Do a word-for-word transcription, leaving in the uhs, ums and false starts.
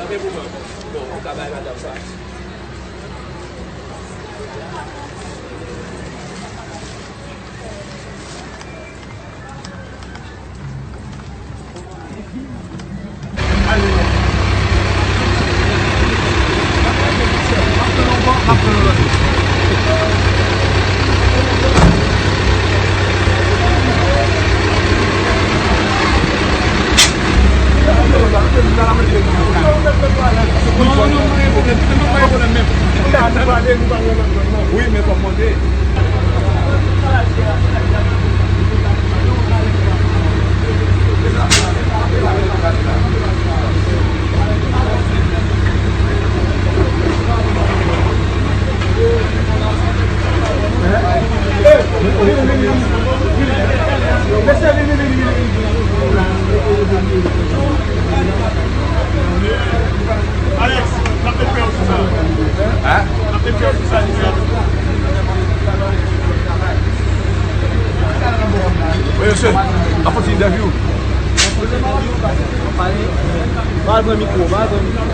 Men pou mwen. Bon, ou ka bay madanm sa. Wi, men fòk mande. Alex, n ap met pè w sou sa. Hein? N ap met pè w sou sa, li fè. Wi, mesye, n ap fè yon ti entèvyou. Pa al pran mikwo, pa al pran mikwo.